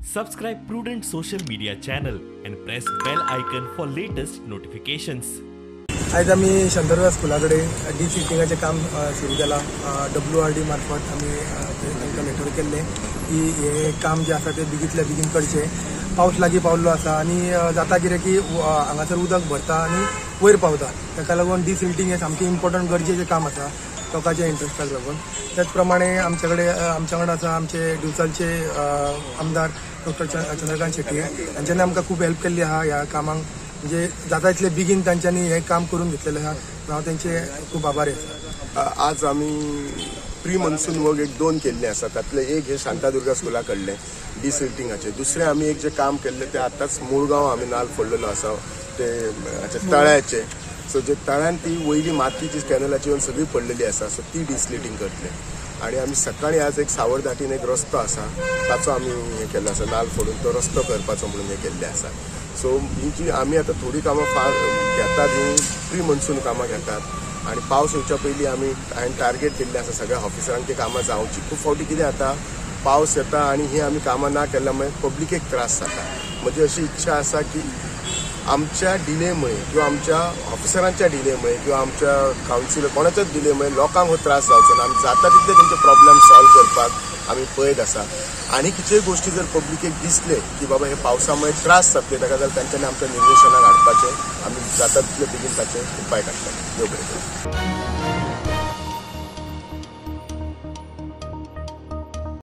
Subscribe Prudent Social Media channel and press bell icon for latest notifications. आयज आमी शांतादुर्गा स्कुला कडेन डिसिल्टिंगाचें काम सुरू केलां. WRD मार्फत आमी तांकां लेटर केल्लें की हें काम जें आसा तें बेगींतल्या बेगीन करचें. पावस लागीं पावल्लो आसा आनी जाता कितें की हांगासर उदक भरता आनी वयर पावता. ताका लागून डिसिल्टींग हें सामकें इम्पोर्टंट गरजेचें काम आसा लोकांच्या इंट्रस्टाक लागून. त्याच प्रमाणे आमचे कडेन आमच्या वांगडा आसा आमचे दिवचलचे आमदार डॉक्टर चंद्रकांत शेट्टी हांच्यांनी आमकां खूब हेल्प केल्ली आहा ह्या कामाक. म्हणजे जाता इतले बेगीन तांच्यांनी हें काम करून घेतलेलें आहा. हांव तेंचे खूब आभारी आसा. आज आमी प्री मॉन्सून वर्क एक दोन केल्ले आसा. तातलें एक हे शांतादुर्गा स्कुला कडलें डिसिल्टिंगाचें, दुसरें आमी एक जें काम केल्लें तें आतांच मुळगांव आमी नाल फोडलेलो आसा ते तळ्याचें. सो जे तळ्यान ती वयली माती जी कॅनलाची येवन सगळी पडलेली आसा, सो ती डिसिल्टींग करतले. आनी आमी सकाळी आज एक सावरदाटीन एक रस्तो आसा ताचो आमी हें केल्लो आसा, नाल फोडून तो रस्तो करपाचो म्हणून हें केल्लें आसा. सो ही जी आमी आतां थोडीं कामां घेतात ही प्री मॉन्सून कामां घेतात आनी पावस येवच्या पयलीं आमी हांवें टार्गेट दिल्लें आसा सगळ्या ऑफिसरांक ती कामां जावची. खूब फावटी कितें जाता, पावस येता आनी ही आमी कामां ना केल्ल्या मुळे पब्लिकेक त्रास जाता. म्हजी अशी इच्छा आसा की आमच्या डिलेमुळे किंवा आमच्या ऑफिसरांच्या डिलेमुळे किंवा आमच्या कावन्सिलर कोणाच्याच डिलेमुळे लोकांक हो त्रास जावचो ना. आमी जाता तितले तेंचे प्रॉब्लम सॉल्व करपाक आमी पळयत आसा. आनी कितेंय गोश्टी जर पब्लिकेक दिसले की बाबा हे पावसा मुळे त्रास जातले ताका जाल्यार तांच्यांनी आमच्या निर्देशनाक हाडपाचें, आमी जाता तितले बेगीन ताचे उपाय काडटले. देव बरें करूं.